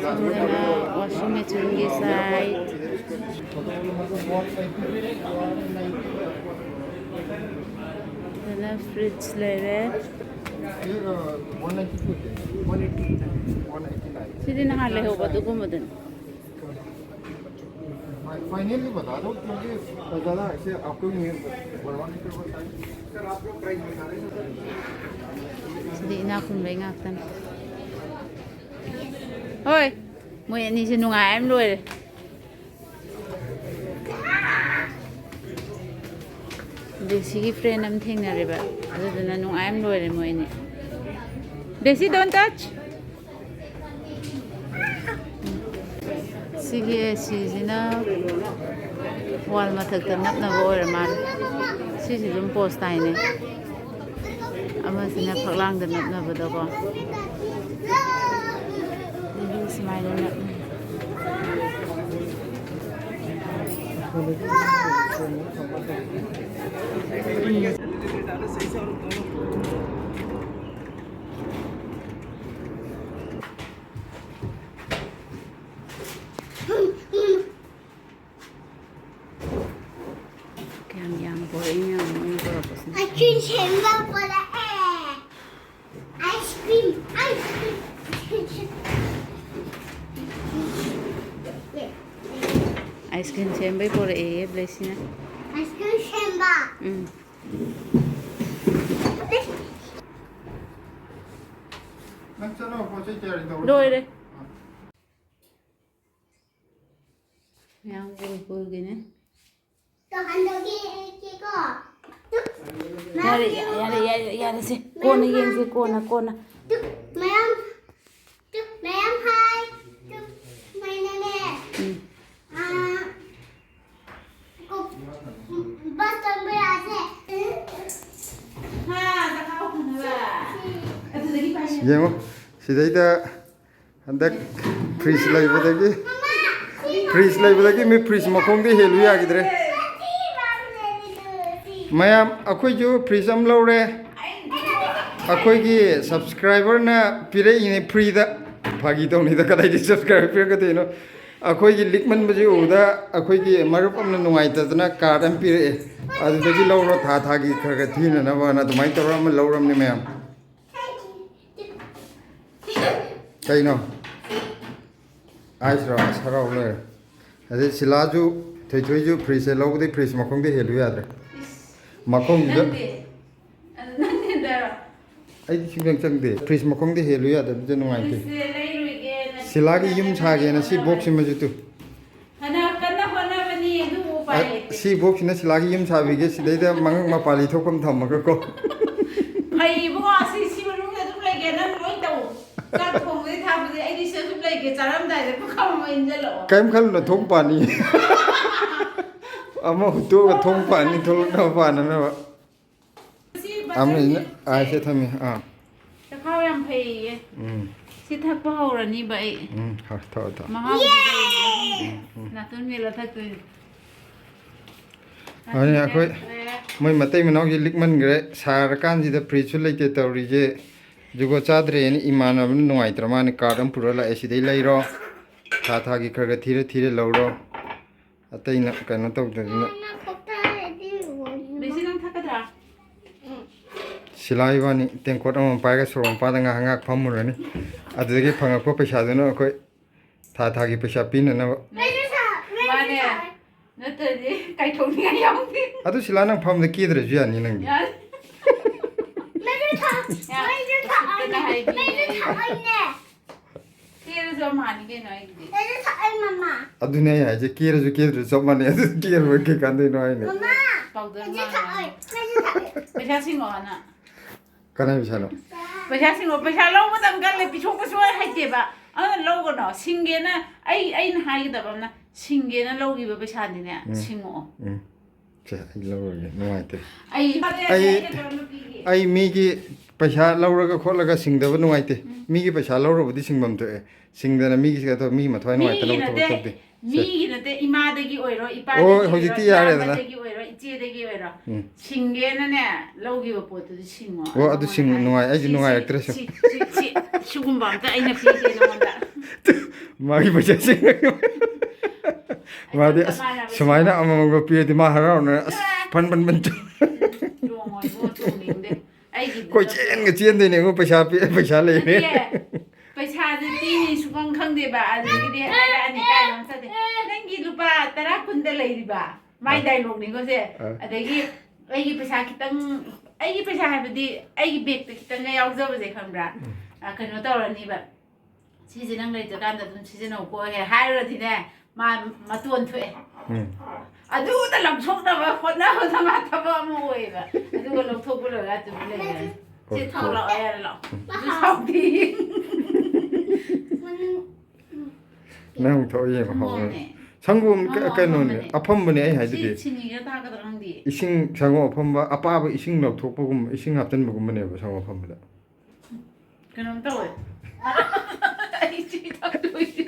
ꯁꯣꯝꯗꯅ washing machineꯒꯤ side꯫ ꯑꯗꯨꯅ fridge ꯂꯩꯔꯦ꯫ ꯁꯤꯗꯤ ꯅꯍꯥꯟ ꯂꯩꯍꯧꯕ ꯑꯗꯨꯒꯨꯝꯕꯗꯨꯅꯤ꯫ फाइनली बता दो, क्योंकि ज़्यादा ऐसे आपको भी नहीं, बढ़वाने के बाद। ꯁꯤꯗꯤ ꯏꯅꯥꯛ ꯈꯨꯟꯕꯩ ꯉꯥꯛꯇꯅꯤ꯫ ꯍꯣꯏ, ꯃꯣꯏ ꯑꯅꯤꯁꯦ ꯅꯨꯡꯉꯥꯏ ꯑꯃ ꯂꯣꯏꯔꯦ꯫ ꯕꯦꯁꯤꯒꯤ friend ꯑꯃ ꯊꯦꯡꯅꯔꯦꯕ, ꯑꯗꯨꯗꯨꯅ ꯅꯨꯡꯉꯥꯏ ꯑꯃ ꯂꯣꯏꯔꯦ ꯃꯣꯏ ꯑꯅꯤ꯫ ꯕꯦꯁꯤ, don't touch! ꯁꯤꯒꯤ ꯑꯦ ꯁꯤꯁꯤꯅ wall ꯃꯊꯛꯇ ꯅꯞꯅꯕ ꯑꯣꯏꯔ ꯃꯥꯜꯂꯦ꯫ ꯁꯤꯁꯤ ꯑꯗꯨꯝ post ꯇꯥꯏꯅꯦ꯫ ꯑꯃꯁꯤꯅ ꯐꯛꯂꯥꯡꯗ ꯅꯞꯅꯕꯗꯀꯣ꯫ ꯑꯗꯒꯤ ꯁꯨꯃꯥꯏꯅ ꯅꯞꯅꯩ꯫ ꯀꯌꯥꯝ ꯌꯥꯝ ꯄꯣꯔꯛꯏ ꯃꯌꯥꯝ ꯃꯣꯏꯅ ꯄꯣꯔꯛꯄꯁꯤꯅ꯫ ꯑꯥꯏꯁ ꯀ꯭ꯔꯤꯝ ꯁꯦꯝꯕ ꯄꯣꯔꯛꯑꯦ꯫ Ice cream, ice cream. Ice cream ꯁꯦꯝꯕꯩ ꯄꯣꯔꯛꯑꯦꯌꯦ ꯕ꯭ꯂꯦꯁꯤꯅ꯫ ꯑꯥꯏꯁ ꯀ꯭ꯔꯤꯝ ꯁꯦꯝꯕ꯫ ꯎꯝ꯫ ꯅꯪ ꯆꯠꯂꯣ, ꯄꯣꯠ ꯆꯩ ꯇꯌꯥꯔꯤ ꯇꯧꯔꯣ꯫ ꯂꯣꯏꯔꯦ꯫ ꯑꯥ꯫ ꯃꯌꯥꯝ ꯒꯨꯔꯨꯀꯨꯜꯒꯤꯅꯦ꯫ ꯇꯧꯍꯟꯗꯒꯦ ꯑꯩꯒꯤꯀꯣ꯫ ꯌꯥꯔꯦ, ꯌꯥꯔꯦ, ꯌꯥꯔꯦ, ꯌꯥꯔꯦꯁꯦ꯫ ꯀꯣꯟꯅ ꯌꯦꯡꯁꯦ, ꯀꯣꯟꯅ, ꯀꯣꯟꯅ꯫ ꯃꯌꯥꯝ, ꯃꯌꯥꯝ ꯍꯥꯏ꯫ ꯃꯩꯅꯅꯦ꯫ ꯎꯝ꯫ ꯑꯥ, ꯀꯣ-, ꯕꯁ ꯇꯣꯡꯕ ꯌꯥꯁꯦ꯫ ꯍꯥ, ꯆꯈꯥꯎ ꯐꯅꯕ꯫ ꯑꯗꯨꯗꯒꯤ ꯄꯥꯏ-, ꯌꯦꯡꯉꯣ, ꯁꯤꯗꯩꯗ ꯍꯟꯗꯛ ꯐ꯭ꯔꯤꯖ ꯂꯩꯕꯗꯒꯤ, ꯐ꯭ꯔꯤꯖ ꯂꯩꯕꯗꯒꯤ ꯃꯤ ꯐ꯭ꯔꯤꯖ ꯃꯈꯣꯡꯗꯤ ꯍꯦꯜꯂꯨ ꯌꯥꯈꯤꯗ꯭ꯔꯦ꯫ ꯃꯌꯥꯝ, ꯑꯩꯈꯣꯏꯁꯨ ꯐ꯭ꯔꯤꯖ ꯑꯃ ꯂꯧꯔꯦ꯫ ꯑꯩꯈꯣꯏꯒꯤ ꯁꯕꯁꯀ꯭ꯔꯥꯏꯕꯔꯅ ꯄꯤꯔꯛꯏꯅꯦ ꯐ꯭ꯔꯤꯗ꯫ ꯐꯥꯒꯤ ꯇꯧꯅꯤꯗ, ꯀꯗꯥꯏꯗꯒꯤ ꯁꯕꯁꯀ꯭ꯔꯥꯏꯕꯔ ꯄꯤꯔꯛꯀꯗꯣꯏꯅꯣ? ꯑꯩꯈꯣꯏꯒꯤ ꯂꯤꯛꯃꯟꯕꯁꯤ ꯎꯕꯗ ꯑꯩꯈꯣꯏꯒꯤ ꯃꯔꯨꯞ ꯑꯃꯅ ꯅꯨꯡꯉꯥꯏꯇꯗꯅ ꯀꯥꯔꯗ ꯑꯃ ꯄꯤꯔꯛꯑꯦ꯫ ꯑꯗꯨꯗꯒꯤ ꯂꯧꯔꯣ, ꯊꯥ ꯊꯥꯒꯤ ꯈꯔ ꯈꯔ ꯊꯤꯅꯅꯕꯅ ꯑꯗꯨꯃꯥꯏꯅ ꯇꯧꯔ ꯑꯃ ꯂꯧꯔꯝꯅꯤ ꯃꯌꯥꯝ꯫ ꯀꯩꯅꯣ? ꯑꯥꯏꯁꯔꯣ? ꯑꯁ, ꯍꯔꯥꯎ ꯂꯣꯏꯔꯦ꯫ ꯑꯗꯩ ꯁꯤꯂꯥꯁꯨ, ꯊꯣꯏꯊꯣꯏꯁꯨ ꯐ꯭ꯔꯤꯖꯁꯦ ꯂꯧꯕꯗꯩ ꯐ꯭ꯔꯤꯖ ꯃꯈꯣꯡꯗ ꯍꯦꯜꯂꯨ ꯌꯥꯗ꯭ꯔꯦ꯫ ꯃꯈꯣꯡꯗꯨꯗ ꯅꯪꯗꯤ? ꯑꯗꯨ ꯅꯪꯗꯤ ꯍꯦꯟꯗꯔꯣ? ꯑꯩꯗꯤ ꯁꯨꯡꯆꯪ ꯆꯪꯗꯦ꯫ ꯐ꯭ꯔꯤꯖ ꯃꯈꯣꯡꯗ ꯍꯦꯜꯂꯨ ꯌꯥꯗꯕꯗꯨꯗ ꯅꯨꯡꯉꯥꯏꯇꯦ꯫ ꯐ꯭ꯔꯤꯖꯁꯦ ꯂꯩꯔꯨꯏꯒꯦꯅ ꯁꯤꯂꯥꯒꯤ ꯌꯨꯝ ꯁꯥꯒꯦꯅ ꯁꯤ ꯕꯣꯛꯁꯁꯤꯃꯁꯨ ꯇꯨ꯫ ꯐꯅ ꯀꯟꯅ ꯍꯣꯠꯅꯕꯅꯤ, ꯑꯗꯨꯕꯨ ꯎꯄꯥꯏ ꯑ, ꯂꯩꯇꯦ꯫ ꯁꯤ ꯕꯣꯛꯁꯁꯤꯅ ꯁꯤꯂꯥꯒꯤ ꯌꯨꯝ ꯁꯥꯕꯤꯒꯦ, ꯁꯤꯗꯩꯗ ꯃꯉꯛ ꯃꯄꯥꯂꯤ ꯊꯣꯛꯄ ꯑꯃ ꯊꯝꯃꯒꯀꯣ꯫ ꯐꯩ ꯏꯕꯨꯡꯉꯣ, ꯑꯁꯤ, ꯁꯤ ꯃꯅꯨꯡꯗ ꯑꯗꯨꯝ ꯂꯩꯒꯦ, ꯅꯪ ꯂꯣꯏ ꯇꯧ꯫ ꯆꯥꯛ ꯊꯣꯡꯕꯗꯩ ꯊꯥꯛꯄꯗꯩ ꯑꯩꯗꯤ ꯁꯤ ꯑꯗꯨꯝ ꯂꯩꯒꯦ, ꯆꯥꯔꯝꯗꯥꯏꯗ ꯄꯨꯈꯝ ꯑꯃ ꯏꯟꯖꯜꯂꯛꯑꯣ꯫ ꯀꯔꯤꯝ ꯈꯜꯂꯨꯅꯨ, ꯊꯣꯡ ꯄꯥꯟꯅꯤ꯫ ꯑꯃ ꯍꯨꯠꯇꯣꯛꯑꯒ ꯊꯣꯡ ꯄꯥꯟꯅꯤ, ꯊꯣꯛꯂꯛꯅꯕ ꯄꯥꯟꯅꯅꯕ꯫ ꯁꯤ ꯑꯃꯁꯤꯅ ꯕꯇꯔ ꯑꯥꯏꯁꯇ ꯊꯝꯃꯤ, ꯑꯥ꯫ ꯆꯈꯥꯎ ꯌꯥꯝ ꯐꯩꯌꯦ꯫ ꯎꯝ꯫ ꯁꯤ ꯊꯛꯄ ꯍꯧꯔꯅꯤꯕ ꯑꯩ꯫ ꯎꯝ, ꯍꯣꯏ, ꯊꯛꯑꯣ, ꯊꯛꯑꯣ꯫ ꯃꯍꯥꯎꯗꯤ ꯀꯩꯅꯣ ꯈꯪꯗꯦ꯫ ꯎꯝ, ꯎꯝ꯫ ꯅꯥꯇꯣꯟ ꯃꯦꯠꯂ ꯊꯛꯇꯣꯏꯅꯤ꯫ ꯑꯗꯨꯅꯤ ꯑꯩꯈꯣꯏ ꯃꯣꯏ ꯃꯇꯩ ꯃꯅꯥꯎꯁꯦ ꯂꯤꯛꯃꯟꯈ꯭ꯔꯦ꯫ ꯁꯥꯔꯀꯥꯟꯁꯤꯗ ꯐ꯭ꯔꯤꯖꯁꯨ ꯂꯩꯇꯦ ꯇꯧꯔꯤꯁꯦ꯫ ꯖꯨꯒꯣꯠ ꯆꯥꯗ꯭ꯔꯦꯅ ꯏꯃꯥꯟꯅꯕꯅ ꯅꯨꯡꯉꯥꯏꯇ꯭ꯔ ꯃꯥꯅ ꯀꯥꯔꯗ ꯑꯃ ꯄꯨꯔ ꯂꯥꯛꯑꯦ, "ꯁꯤꯗꯩ ꯂꯩꯔꯣ, ꯊꯥ ꯊꯥꯒꯤ ꯈꯔ ꯈꯔ ꯊꯤꯔ ꯊꯤꯔ ꯂꯧꯔꯣ, ꯑꯇꯩꯅ ꯀꯩꯅꯣ ꯇꯧꯗꯗꯅ"꯫ ꯃꯃꯥ, ꯀꯣꯛ ꯇꯥꯔꯗꯤ ꯂꯣꯏꯔꯦ, ꯃꯃꯥ꯫ ꯃꯦꯁꯤ, ꯅꯪ ꯊꯛꯀꯗ꯭ꯔꯥ? ꯁꯤꯂꯥ ꯏꯕꯥꯅꯤ ꯇꯦꯡꯀꯣꯠ ꯑꯃꯃꯝ ꯄꯥꯏꯔꯒ ꯁꯣꯔꯣꯛ ꯃꯄꯥꯟꯗ ꯉꯥꯏꯍꯥꯛ ꯉꯥꯏꯍꯥꯛ ꯐꯝꯃꯨꯔꯅꯤ꯫ ꯑꯗꯨꯗꯒꯤ ꯐꯪꯉꯛꯄ ꯄꯩꯁꯥꯗꯨꯅ ꯑꯩꯈꯣꯏ ꯊꯥ ꯊꯥꯒꯤ ꯄꯩꯁꯥ ꯄꯤꯅꯅꯕ꯫ ꯃꯩꯁꯨ ꯊꯥ-, ꯃꯩꯁꯨ ꯃꯥꯅꯦ꯫ ꯊꯥ-, ꯅꯠꯇ꯭ꯔꯗꯤ ꯀꯥꯏꯊꯣꯛꯅꯤꯡꯉꯥꯏ ꯌꯥꯎꯗꯦ꯫ ꯑꯗꯨ ꯁꯤꯂꯥ, ꯅꯪ ꯐꯝꯗ ꯀꯦꯗ꯭ꯔꯁꯨ ꯌꯥꯅꯤ ꯅꯪꯗꯤ꯫ ꯌꯥꯅꯤ꯫ ꯃꯩꯁꯨ ꯊꯥ-, ꯌꯥ, ꯃꯩꯁꯨ ꯎꯁꯤꯠꯇꯅ ꯊꯥ-, ꯍꯥꯏꯕꯤꯌꯦ꯫ ꯃꯩꯁꯨ ꯊꯥ-, ꯑꯩꯅꯦ꯫ ꯀꯦꯔꯁꯨ ꯑꯃꯍꯥꯅꯤ ꯀꯩꯅꯣ ꯑꯩꯒꯤꯗꯤ꯫ ꯃꯩꯁꯨ ꯊꯥ-, ꯑꯩ ꯃꯃꯥ꯫ ꯑꯗꯨꯅꯦ ꯑꯩ ꯍꯥꯏꯁꯦ, ꯀꯦꯔꯁꯨ ꯀꯦꯗ꯭ꯔꯁꯨ ꯆꯞ ꯃꯥꯟꯅꯩ꯫ ꯑꯗꯨ ꯀꯦꯔꯨꯔ ꯀꯩ ꯀꯥꯟꯗꯣꯏꯅꯣ ꯍꯥꯏꯅꯦ꯫ ꯃꯃꯥ꯫ ꯄꯥꯎꯗꯔ ꯃꯥꯜꯂꯦ꯫ ꯄꯩꯁꯥ ꯁꯤꯡꯉꯣ ꯍꯥꯟꯅ꯫ ꯀꯅꯥꯏ ꯄꯩꯁꯥꯅꯣ? ꯄꯩꯁꯥ ꯁꯤꯡꯉꯣ꯫ ꯄꯩꯁꯥ ꯂꯧꯕ ꯃꯇꯝ ꯀꯜꯂꯦ, ꯄꯤꯊꯣꯛꯄꯁꯨ ꯍꯩꯇꯦꯕ꯫ ꯑꯗꯨꯅ ꯂꯧꯒꯅꯣ꯫ ꯁꯤꯡꯒꯦꯅ ꯑꯩ, ꯑꯩꯅ ꯍꯥꯏꯒꯗꯕ ꯑꯃꯅ, ꯁꯤꯡꯒꯦꯅ ꯂꯧꯈꯤꯕ ꯄꯩꯁꯥꯗꯤꯅꯦ, ꯎꯝ꯫ ꯁꯤꯡꯉꯛꯑꯣ꯫ ꯎꯝ꯫ ꯁꯦ, ꯑꯩ ꯂꯧꯔꯒꯦ, ꯅꯨꯡꯉꯥꯏꯇꯦ꯫ ꯑꯩ, ꯑꯩ, ꯑꯩ ꯀꯩꯅꯣ ꯅꯨꯄꯤꯒꯤ꯫ ꯑꯩ ꯃꯤꯒꯤ ꯄꯩꯁꯥ ꯂꯧꯔꯒ ꯈꯣꯠꯂꯒ ꯁꯤꯡꯗꯕ ꯅꯨꯡꯉꯥꯏꯇꯦ꯫ ꯎꯝ꯫ ꯃꯤꯒꯤ ꯄꯩꯁꯥ ꯂꯧꯔꯕꯨꯗꯤ ꯁꯤꯡꯐꯝ ꯊꯣꯛꯑꯦ꯫ ꯁꯤꯡꯗꯅ ꯃꯤꯒꯤ ꯀꯩꯗꯧ-, ꯃꯤ ꯃꯊ꯭ꯋꯥꯏ ꯃꯤꯒꯤ ꯅꯨꯡꯉꯥꯏꯇꯅꯕ ꯊꯕꯛ ꯅꯠꯇꯦ, ꯇꯧꯗꯦ꯫ ꯁꯦ꯫ ꯃꯤꯒꯤ ꯅꯠꯇꯦ, ꯏꯃꯥꯗꯒꯤ ꯑꯣꯏꯔꯣ, ꯏꯄꯥꯗꯒꯤ ꯑꯣ, ꯑꯣꯏꯔꯣ, ꯍꯧꯖꯤꯛꯇꯤ ꯌꯥꯔꯦꯗꯅ꯫ ꯏꯌꯥꯝꯕꯗꯒꯤ ꯑꯣꯏꯔꯣ, ꯏꯆꯦꯗꯒꯤ ꯑꯣꯏꯔꯣ, ꯎꯝ꯫ ꯁꯤꯡꯒꯦꯅꯅꯦ, ꯂꯧꯈꯤꯕ ꯄꯣꯠꯇꯨꯗꯤ ꯁꯤꯡꯉꯣ꯫ ꯑꯣ, ꯑꯗꯨ ꯅꯉꯣꯟꯗ ꯁꯤꯡ-, ꯍꯥꯏ-, ꯅꯨꯡꯉꯥꯏ-, ꯑꯩꯁꯨ ꯁꯤ, ꯁꯤ, ꯅꯨꯡꯉꯥꯏꯔꯛꯇ꯭ꯔꯦ ꯁꯨꯝ꯫ ꯁꯤ, ꯁꯤ, ꯁꯤ, ꯁꯤꯒꯨꯝꯕ ꯑꯝꯇ ꯑꯩꯅ ꯄꯤꯒꯦ ꯅꯉꯣꯟꯗ꯫ ꯃꯥꯒꯤ ꯄꯩꯁꯥ ꯁꯤꯡ-, ꯃꯥꯗꯤ, ꯑꯁ, ꯁꯨꯃꯥꯏꯅ ꯑꯃꯃꯝꯒ ꯄꯤꯔꯗꯤ ꯃꯥ ꯍꯔꯥꯎꯅ, ꯑꯁ, ꯐꯟ ꯐꯟ ꯐꯟ ꯆꯣꯡ-, ꯆꯣꯡꯉꯣ ꯏꯕꯨꯡꯉꯣ, ꯆꯣꯡꯅꯤꯡꯗꯦ꯫ ꯑꯩꯒꯤꯗꯨꯗ ꯀꯣꯏꯆꯦꯟꯒ ꯆꯦꯟꯗꯣꯏꯅꯦ, ꯑꯩꯉꯣꯟ ꯄꯩꯁꯥ ꯄꯤ-, ꯄꯩꯁꯥ ꯂꯩꯔꯦ꯫ ꯅꯠꯇꯦ, ꯄꯩꯁꯥꯁꯦ ꯄꯤꯅꯤ ꯁꯨꯈꯪ ꯈꯪꯗꯦꯕ, ꯑꯗꯨꯗꯒꯤꯗꯤ ꯍꯥꯏꯔꯛꯑꯅꯤ, ꯀꯥꯏꯗ ꯑꯃ ꯆꯠꯇꯦ꯫ "ꯅꯪꯒꯤ ꯂꯨꯄꯥ ꯇꯔꯥ ꯀꯨꯟꯗ ꯂꯩꯔꯤꯕ?" ꯃꯥꯏ ꯑꯥ꯫ ꯗꯥꯏꯂꯣꯒꯅꯤꯀꯣ ꯁꯦ꯫ ꯑꯥ꯫ ꯑꯗꯒꯤ ꯑꯩꯒꯤ ꯄꯩꯁꯥ ꯈꯤꯇꯪ, ꯑꯩꯒꯤ ꯄꯩꯁꯥ ꯍꯥꯏꯕꯗꯤ ꯑꯩꯒꯤ ꯕꯦꯛꯇ ꯈꯤꯇꯪꯒ ꯌꯥꯎꯖꯕꯁꯦ ꯈꯪꯕ꯭ꯔꯥ? ꯎꯝ꯫ ꯑ, ꯀꯩꯅꯣ ꯇꯧꯔꯅꯤꯕ, "ꯁꯤꯁꯦ ꯅꯪ ꯂꯩꯇ꯭ꯔꯀꯥꯟꯗ ꯑꯗꯨꯝ ꯁꯤꯖꯤꯟꯅꯧꯀꯣ" ꯍꯦꯛ ꯍꯥꯏꯔꯨꯔꯗꯤꯅꯦ, ꯃꯥ ꯃꯇꯣꯟ ꯊꯣꯛꯑꯦ꯫ ꯎꯝ꯫ ꯑꯗꯨꯗ ꯂꯧꯊꯣꯛꯅꯕ ꯍꯣꯠꯅꯕꯗ ꯃꯥ ꯊꯕꯛ ꯑꯃ ꯑꯣꯏꯌꯦꯕ꯫ ꯑꯗꯨꯒ ꯂꯧꯊꯣꯛꯄ ꯂꯣꯏꯔꯒ ꯑꯗꯨꯝ ꯂꯩꯔꯅꯤ꯫ ꯁꯤ ꯑꯣ, ꯊꯥꯎ ꯑꯣ꯫ ꯂꯥꯛꯑꯣ ꯌꯥꯔꯦ, ꯂꯥꯛꯑꯣ꯫ ꯎꯝ꯫ ꯑꯗꯨ ꯁꯥꯎꯗꯦ꯫ ꯅꯪ ꯊꯣꯛꯑ ꯌꯦꯡꯉꯣ, ꯍꯥꯎꯕꯅꯦ꯫ ꯁꯪꯒꯣꯝꯅꯦ꯫ ꯁꯪꯒꯣꯝ ꯀ-, ꯑꯣ, ꯀꯩꯅꯣꯅꯦ, ꯑꯐꯝꯕꯅꯦ꯫ ꯑꯐꯝꯕꯅꯦ ꯑꯩ ꯁꯤ ꯍꯥꯏꯗꯨꯗꯤ꯫ ꯆꯤꯅꯤꯒ ꯊꯥꯛꯀꯗ꯭ꯔꯥ ꯈꯪꯗꯦ꯫ ꯏꯁꯤꯡ, ꯁꯪꯒꯣꯝ ꯑꯐꯝꯕ, ꯑꯄꯥꯕ ꯏꯁꯤꯡ ꯂꯧꯊꯣꯛꯄꯒꯨꯝ-, ꯏꯁꯤꯡ ꯍꯥꯞꯆꯤꯟꯕꯒꯨꯝꯕꯅꯦꯕ ꯁꯪꯒꯣꯝ ꯑꯐꯝꯕꯗ꯫ ꯀꯩꯅꯣꯝ ꯇꯧꯋꯦ꯫ ꯑꯩ ꯁꯤ ꯊꯛꯇꯣꯏꯁꯦ꯫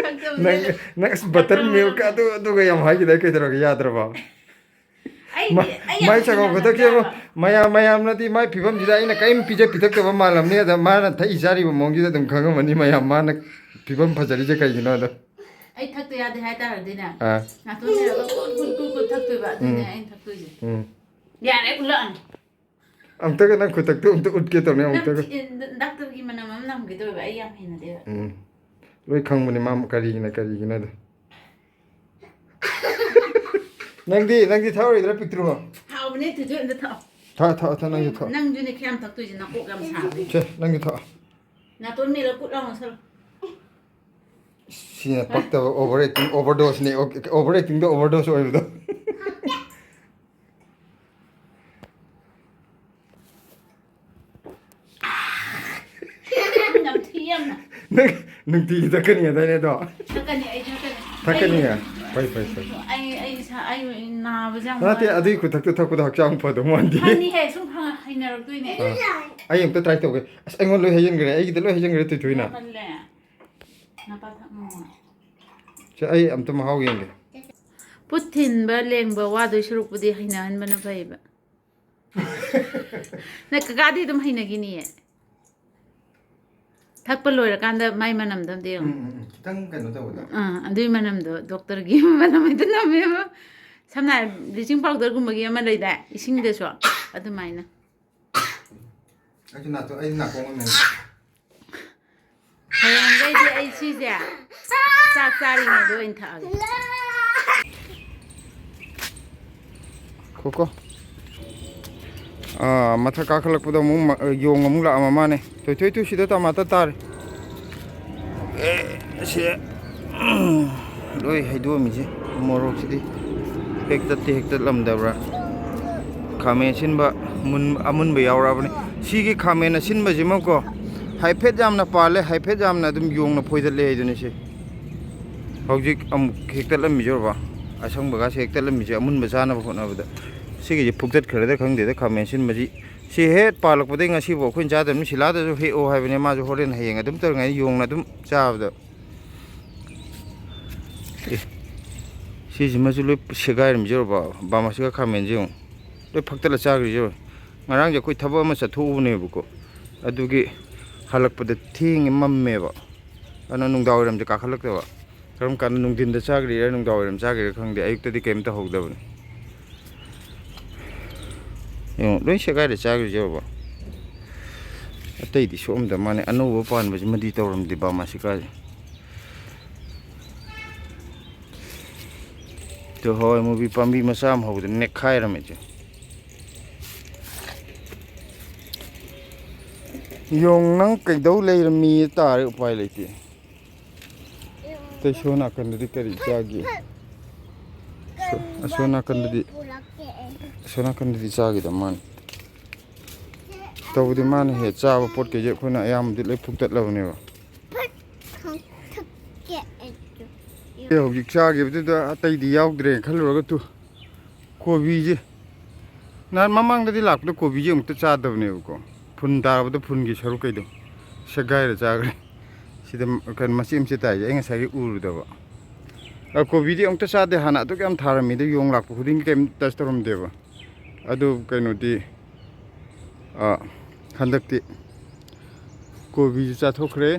ꯊꯛꯇꯕꯁꯦ ꯅꯪ, ꯅꯪ ꯑꯁ, ꯕꯇꯔ ꯃꯤꯜꯛ ꯑꯗꯨ, ꯑꯗꯨꯒ ꯌꯥꯝ ꯍꯥꯏꯈꯤꯗꯥꯏ, ꯀꯩꯗꯧꯔꯒꯦ, ꯌꯥꯗ꯭ꯔꯕꯣ? ꯑꯩꯗꯤ, ꯃ-, ꯑꯩ ꯌꯥꯝ ꯃꯥꯏ ꯆꯥꯛꯈꯥꯎ ꯈꯛꯇ ꯍꯩꯅꯗꯕꯅꯦ ꯀꯦꯕ, ꯍꯥꯏꯕ꯫ ꯃꯌꯥꯝ, ꯃꯌꯥꯝꯅꯗꯤ ꯃꯥꯏ ꯐꯤꯕꯝꯁꯤꯗ ꯑꯩꯅ ꯀꯔꯤꯝ ꯄꯤꯖ ꯄꯤꯊꯛꯇꯕ ꯃꯥꯜꯂꯝꯅꯤ꯫ ꯑꯗ ꯃꯥꯅ ꯊꯛꯏ ꯆꯥꯔꯤꯕ ꯃꯑꯣꯡꯁꯤꯗ ꯑꯗꯨꯝ ꯈꯪꯉꯝꯃꯅꯤ ꯃꯌꯥꯝ ꯃꯥꯅ ꯐꯤꯕꯝ ꯐꯖꯔꯤꯁꯦ ꯀꯩꯒꯤꯅꯣꯗꯣ꯫ ꯑꯩ ꯊꯛꯇ ꯌꯥꯗꯦ ꯍꯥꯏꯇꯥꯔꯗꯤꯅꯦ, ꯑꯥ꯫ ꯅꯥꯇꯣꯟ ꯃꯦꯜꯂꯒ ꯀꯨꯠ, ꯀꯨꯠ, ꯀꯨꯠ, ꯀꯨꯠ ꯊꯛꯇꯣꯏꯕ, ꯑꯗꯨꯅꯦ ꯎꯝ꯫ ꯑꯩꯅ ꯊꯛꯇꯣꯏꯁꯦ꯫ ꯎꯝ꯫ ꯌꯥꯔꯦ, ꯎꯠꯂꯛꯑꯅꯨ꯫ ꯑꯝꯇꯒ ꯅꯪ ꯈꯨꯇꯛꯇꯨ ꯑꯝꯇ ꯎꯠꯀꯦ ꯇꯧꯅꯦ, ꯑꯝꯇꯒ꯫ ꯅꯝꯊꯤ-, ꯗꯥꯛꯇꯔꯒꯤ ꯃꯅꯝ ꯑꯃ ꯅꯝꯒꯦ ꯇꯧꯋꯦꯕ, ꯑꯩ ꯌꯥꯝ ꯍꯩꯅꯗꯦꯕ꯫ ꯎꯝ꯫ ꯂꯣꯏ ꯈꯪꯕꯅꯦ ꯃꯥ ꯀꯔꯤꯒꯤꯅ ꯀꯔꯤꯒꯤꯅꯣꯗꯣ꯫ ꯅꯪꯗꯤ, ꯅꯪꯗꯤ ꯊꯛꯑꯔꯣꯏꯗ꯭ꯔꯥ, ꯄꯤꯛꯇ꯭ꯔꯨ? ꯍꯥꯎꯕꯅꯦ, ꯊꯣꯏꯊꯣꯏ, ꯑꯝꯇ ꯊꯛꯑꯣ꯫ ꯊꯛꯑꯣ, ꯊꯛꯑꯣ, ꯊꯛꯑꯣ, ꯅꯪꯁꯨ ꯊꯛꯑꯣ꯫ ꯅꯪꯁꯨꯅꯦ ꯈꯌꯥꯝ ꯊꯛꯇꯣꯏꯁꯦ, ꯅꯀꯣꯛ ꯌꯥꯝ ꯁꯥꯕꯅꯦ꯫ ꯁꯦ, ꯅꯪꯁꯨ ꯊꯛꯑꯣ꯫ ꯅꯥꯇꯣꯟ ꯃꯦꯜꯂ ꯀꯨꯠ ꯂꯥꯎ ꯉꯥꯡꯁꯜꯂꯣ꯫ ꯁꯤꯅ ꯄꯛꯇꯕ over acting, overdose ꯅꯦ, over acting ꯗ overdose ꯑꯣꯏꯕꯗꯣ꯫ ꯅꯪ ꯅꯨꯡꯇꯤꯒꯤ ꯊꯛꯀꯅꯤ ꯍꯥꯏꯗꯥꯏꯅꯦ ꯑꯗꯣ? ꯊꯛꯀꯅꯤ, ꯑꯩ ꯊꯛꯀꯅꯤ꯫ ꯊꯛꯀꯅꯤꯌꯦ? ꯑꯩ, ꯐꯩ, ꯐꯩ, ꯐꯩ꯫ ꯑꯩ, ꯑꯩ ꯏꯁꯥ, ꯑꯩ ꯅꯥꯕꯁꯦ ꯌꯥꯝ ꯅꯠꯇꯦ, ꯋꯥꯏ꯫ ꯑꯗꯨꯒꯤ ꯈꯨꯊꯛꯇꯨ ꯊꯛꯄꯗꯣ ꯍꯛꯆꯥꯡ ꯐꯗꯧ ꯃꯥꯟꯗꯦ꯫ ꯐꯅꯤꯍꯦ, ꯁꯨꯝ ꯈꯪꯉ-, ꯍꯩꯅꯔꯛꯇꯣꯏꯅꯦ꯫ ꯑꯥ꯫ ꯑꯩ ꯑꯝꯇ try ꯇꯧꯒꯦ꯫ ꯑꯁ, ꯑꯩꯉꯣꯟꯗ ꯂꯣꯏ ꯍꯩꯖꯤꯟꯈ꯭ꯔꯦ, ꯑꯩꯒꯤꯗ ꯂꯣꯏ ꯍꯩꯖꯤꯟꯈ꯭ꯔꯦ, ꯇꯨꯏꯊꯣꯏꯅ꯫ ꯌꯥꯝꯃꯜꯂꯦ꯫ ꯅꯄꯥ ꯊꯛ ꯉꯝꯃꯣꯏ꯫ ꯁꯦ, ꯑꯩ ꯑꯝꯇ ꯃꯍꯥꯎ ꯌꯦꯡꯒꯦ꯫ ꯄꯨꯠ ꯊꯤꯟꯕ ꯂꯦꯡꯕ ꯋꯥꯗꯣꯏ ꯁꯔꯨꯛꯄꯨꯗꯤ ꯍꯩꯅꯍꯟꯕꯅ ꯐꯩꯌꯦꯕ꯫ ꯅꯪ ꯀꯀꯥꯗꯤ ꯑꯗꯨꯝ ꯍꯩꯅꯈꯤꯅꯤꯌꯦ꯫ ꯊꯛꯄ ꯂꯣꯏꯔꯀꯥꯟꯗ ꯃꯥꯏ ꯃꯅꯝꯗꯣ ꯑꯝꯇ ꯌꯦꯡꯉꯣ꯫ ꯎꯝ, ꯎꯝ, ꯎꯝ꯫ ꯈꯤꯇꯪ ꯀꯩꯅꯣ ꯇꯧꯕꯗ꯫ ꯑꯥ, ꯑꯗꯨꯏ ꯃꯅꯝꯗꯣ ꯗꯣꯛꯇꯔꯒꯤ ꯃꯅꯝ ꯍꯦꯛꯇ ꯅꯝꯃꯦꯕ꯫ ꯁꯝꯅ ꯍꯥꯏꯔꯕꯗ bleaching powderꯒꯨꯝꯕꯒꯤ ꯑꯃ ꯂꯩꯗꯥꯏ? ꯏꯁꯤꯡꯗꯁꯨ ꯑꯗꯨꯃꯥꯏꯅ꯫ ꯑꯩꯁꯨ ꯅꯥꯇꯣ-, ꯑꯩ ꯅꯥꯀꯣꯡ ꯑꯃ ꯃꯦꯟꯒꯦ꯫ ꯍꯌꯦꯡꯗꯩꯗꯤ ꯑꯩ ꯁꯤꯁꯦ ꯆꯥꯛ ꯆꯥꯔꯤꯉꯩꯗ ꯑꯣꯏꯅ ꯊꯛꯑꯒꯦ꯫ ꯈꯣꯀꯣ꯫ ꯑꯥ, ꯃꯊꯛ ꯀꯥꯈꯠꯂꯛꯄꯗ ꯑꯃꯨꯛ ꯃ-, ꯌꯣꯡ ꯑꯃꯨꯛ ꯂꯥꯛꯑꯝꯃ ꯃꯥꯅꯦ꯫ ꯊꯣꯏ, ꯊꯣꯏ, ꯊꯣꯏ, ꯁꯤꯗ ꯇꯃꯥꯇꯔ ꯇꯥꯔꯦ꯫ ꯑꯦ, ꯁꯤ, ꯂꯣꯏ ꯍꯩꯗꯣꯛꯑꯝꯃꯤꯁꯦ꯫ ꯃꯣꯔꯣꯛꯁꯤꯗꯤ ꯍꯦꯛꯇꯠꯇꯤ ꯍꯦꯛꯇꯠꯂꯝꯗꯕ꯭ꯔꯥ? ꯈꯥꯃꯦꯟ ꯑꯁꯤꯟꯕ ꯃꯨꯟ-, ꯑꯃꯨꯟꯕ ꯌꯥꯎꯔꯛꯑꯕꯅꯤ꯫ ꯁꯤꯒꯤ ꯈꯥꯃꯦꯟ ꯑꯁꯤꯟꯕꯁꯤꯃꯀꯣ, ꯍꯥꯏꯐꯦꯠ ꯌꯥꯝꯅ ꯄꯥꯜꯂꯦ, ꯍꯥꯏꯐꯦꯠ ꯌꯥꯝꯅ ꯑꯗꯨꯝ ꯌꯣꯡꯅ ꯐꯣꯏꯗꯠꯂꯦ ꯍꯥꯏꯗꯨꯅꯤ ꯁꯦ꯫ ꯍꯧꯖꯤꯛ ꯑꯃꯨꯛ ꯍꯦꯛꯇꯠꯂꯝꯃꯤꯁꯦ ꯎꯔꯕ? ꯑꯁꯪꯕꯒꯁꯦ ꯍꯦꯛꯇꯠꯂꯝꯃꯤꯁꯦ ꯑꯃꯨꯟꯕ ꯆꯥꯅꯕ ꯍꯣꯠꯅꯕꯗ꯫ ꯁꯤꯒꯤꯁꯦ ꯐꯨꯛꯇꯠꯈ꯭ꯔꯗ꯭ꯔꯥ ꯈꯪꯗꯦꯗ, ꯈꯥꯃꯦꯟ ꯑꯁꯤꯟꯕꯁꯤ꯫ ꯁꯤ ꯍꯦꯛ ꯄꯥꯜꯂꯛꯄꯗꯒꯤ ꯉꯁꯤꯐꯥꯎ ꯑꯩꯈꯣꯏꯅ ꯆꯥꯗꯕꯅꯤ꯫ ꯁꯤꯂꯥꯗꯁꯨ ꯍꯦꯛꯑꯣ ꯍꯥꯏꯕꯅꯦ, ꯃꯥꯁꯨ ꯍꯣꯔꯦꯟ ꯍꯌꯦꯡ ꯑꯗꯨꯝ ꯇꯧꯔꯤꯉꯩꯗ ꯌꯣꯡꯅ ꯑꯗꯨꯝ ꯆꯥꯕꯗ꯫ ꯑꯦ, ꯁꯤꯁꯤꯃꯁꯨ ꯂꯣꯏ ꯁꯦꯒꯥꯏꯔꯝꯃꯤꯁꯦ ꯎꯔꯕ? ꯕꯥꯃꯥꯁꯤꯒ ꯈꯥꯃꯦꯟꯁꯦ ꯌꯦꯡꯉꯨ꯫ ꯂꯣꯏ ꯐꯛꯇꯠꯂ ꯆꯥꯈ꯭ꯔꯤꯁꯦ ꯌꯦꯡꯉꯨ꯫ ꯉꯔꯥꯡꯁꯦ ꯑꯩꯈꯣꯏ ꯊꯕꯛ ꯑꯃ ꯆꯠꯊꯣꯛꯎꯕꯅꯦꯕꯀꯣ꯫ ꯑꯗꯨꯒꯤ ꯍꯜꯂꯛꯄꯗ ꯊꯦꯡꯉꯦ, ꯃꯝꯃꯦꯕ꯫ ꯑꯗꯨꯅ ꯅꯨꯡꯗꯥꯡ ꯋꯥꯏꯔꯝꯁꯦ ꯀꯥꯈꯠꯂꯛꯇꯕ꯫ ꯀꯔꯝ ꯀꯥꯟꯗ ꯅꯨꯡꯊꯤꯟꯗ ꯆꯥꯈ꯭ꯔꯤꯔꯥ ꯅꯨꯡꯗꯥꯡ ꯋꯥꯏꯔꯝ ꯆꯥꯈ꯭ꯔꯤꯔꯥ ꯈꯪꯗꯦ, ꯑꯌꯨꯛꯇꯗꯤ ꯀꯩꯝ ꯇꯧꯍꯧꯗꯕꯅꯤ꯫ ꯌꯦꯡꯉꯣ, ꯂꯣꯏ ꯁꯦꯒꯥꯏꯔ ꯆꯥꯈ꯭ꯔꯤꯁꯦ ꯎꯔꯕ? ꯑꯇꯩꯗꯤ ꯁꯣꯛꯑꯝꯗ ꯃꯥꯅꯦ, ꯑꯅꯧꯕ ꯄꯥꯟꯕꯁꯤꯃꯗꯤ ꯇꯧꯔꯝꯗꯦ ꯕꯥꯃꯥꯁꯤꯀꯥꯁꯦ꯫ ꯑꯗꯣ ꯍꯋꯥꯏ ꯃꯨꯕꯤ ꯄꯥꯝꯕꯤ ꯃꯆꯥ ꯑꯃ ꯍꯧꯕꯗ ꯅꯦꯛꯈꯥꯏꯔꯝꯃꯦ ꯆꯦ꯫ ꯌꯣꯡ ꯅꯪ ꯀꯩꯗꯧ ꯂꯩꯔꯝꯃꯤ ꯇꯥꯔꯦ, ꯎꯄꯥꯏ ꯂꯩꯇꯦ꯫ ꯑꯇꯩ ꯁꯣꯝ ꯅꯥꯀꯟꯗꯗꯤ ꯀꯔꯤ ꯆꯥꯒꯦ? ꯑꯁꯣꯝ ꯅꯥꯀꯟꯗꯗꯤ, ꯑꯁꯣꯝ ꯅꯥꯀꯟꯗꯗꯤ ꯆꯥꯈꯤꯗ ꯃꯥꯅꯤ꯫ ꯇꯧꯕꯗꯤ ꯃꯥꯅ ꯍꯦꯛ ꯆꯥꯕ ꯄꯣꯠꯈꯩꯁꯦ ꯑꯩꯈꯣꯏꯅ ꯑꯌꯥꯝꯕꯗꯤ ꯂꯣꯏ ꯐꯨꯛꯇꯠꯂꯕꯅꯦꯕ꯫ ꯊꯛꯀꯦ ꯑꯩꯁꯨ꯫ ꯑꯦ, ꯍꯧꯖꯤꯛ ꯆꯥꯈꯤꯕꯗꯨꯗ ꯑꯇꯩꯗꯤ ꯌꯥꯎꯗ꯭ꯔꯦ ꯈꯜꯂꯨꯔꯒ ꯇꯨ ꯀꯣꯕꯤꯁꯦ꯫ ꯅꯍꯥꯟ ꯃꯃꯥꯡꯗꯗꯤ ꯂꯥꯛꯄꯗ ꯀꯣꯕꯤꯁꯦ ꯑꯃꯨꯛꯇ ꯆꯥꯗꯕꯅꯦꯕꯀꯣ꯫ ꯐꯨꯟ ꯇꯥꯕꯗ ꯐꯨꯟꯒꯤ ꯁꯔꯨꯛ ꯀꯩꯗꯣ ꯁꯦꯒꯥꯏꯔ ꯆꯥꯈ꯭ꯔꯦ꯫ ꯁꯤꯗ ꯀꯩꯅꯣ ꯃꯆꯦꯠ ꯃꯆꯦꯠ ꯇꯥꯏꯁꯦ ꯑꯩ ꯉꯁꯥꯏꯒꯤ ꯎꯔꯨꯗꯕ꯫ ꯑ, ꯀꯣꯕꯤꯗꯤ ꯑꯃꯨꯛꯇ ꯆꯥꯗꯦ꯫ ꯍꯥꯟꯅ ꯑꯗꯨꯛ ꯌꯥꯝ ꯊꯥꯔꯝꯃꯤꯗ ꯌꯣꯡ ꯂꯥꯛꯄ ꯈꯨꯗꯤꯡꯒꯤ ꯀꯩꯝ ꯇꯁ ꯇꯧꯔꯝꯗꯦꯕ꯫ ꯑꯗꯨ ꯀꯩꯅꯣꯗꯤ, ꯑ, ꯍꯟꯗꯛꯇꯤ ꯀꯣꯕꯤꯁꯨ ꯆꯥꯊꯣꯛꯈ꯭ꯔꯦ꯫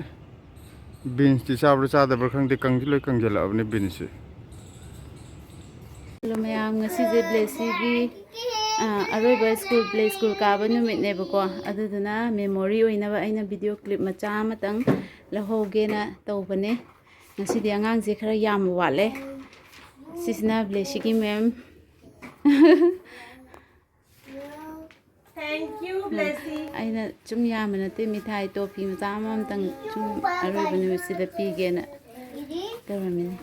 ꯕꯤꯟꯁꯇꯤ ꯆꯥꯕ꯭ꯔꯥ ꯆꯥꯗꯕ꯭ꯔꯥ ꯈꯪꯗꯦ, ꯀꯪꯗꯤ ꯂꯣꯏ ꯀꯪꯁꯤꯜꯂꯛꯑꯕꯅꯦ ꯕꯤꯟꯁꯁꯦ꯫ ꯍꯜꯂꯣ ꯃꯌꯥꯝ, ꯉꯁꯤꯁꯦ ꯕ꯭ꯂꯦꯁꯤꯒꯤ, ꯑ, ꯑꯔꯣꯏꯕ ꯁ꯭ꯀꯨꯜ, ꯄ꯭ꯂꯦ ꯁ꯭ꯀꯨꯜ ꯀꯥꯕ ꯅꯨꯃꯤꯠꯅꯦꯕꯀꯣ꯫ ꯑꯗꯨꯗꯨꯅ ꯃꯦꯃꯣꯔꯤ ꯑꯣꯏꯅꯕ ꯑꯩꯅ ꯚꯤꯗꯤꯑꯣ ꯀ꯭ꯂꯤꯞ ꯃꯆꯥ ꯑꯃꯇꯪ ꯂꯧꯍꯧꯒꯦꯅ ꯇꯧꯕꯅꯦ꯫ ꯉꯁꯤꯗꯤ ꯑꯉꯥꯡꯁꯦ ꯈꯔ ꯌꯥꯝꯕ ꯋꯥꯠꯂꯦ꯫ ꯁꯤꯁꯤꯅ ꯕ꯭ꯂꯦꯁꯤꯒꯤ ꯃꯦꯝ꯫ Thank you, Blessing. ꯑꯩꯅ ꯁꯨꯝ ꯌꯥꯝꯕ ꯅꯠꯇꯦ, ꯃꯤꯊꯥꯏ ꯇꯣꯐꯤ ꯃꯆꯥ ꯑꯃꯃꯝꯇꯪ ꯁꯨꯝ ꯑꯔꯣꯏꯕ ꯅꯨꯃꯤꯠꯁꯤꯗ ꯄꯤꯒꯦꯅ ꯇꯧꯔꯝꯃꯤꯅꯦ꯫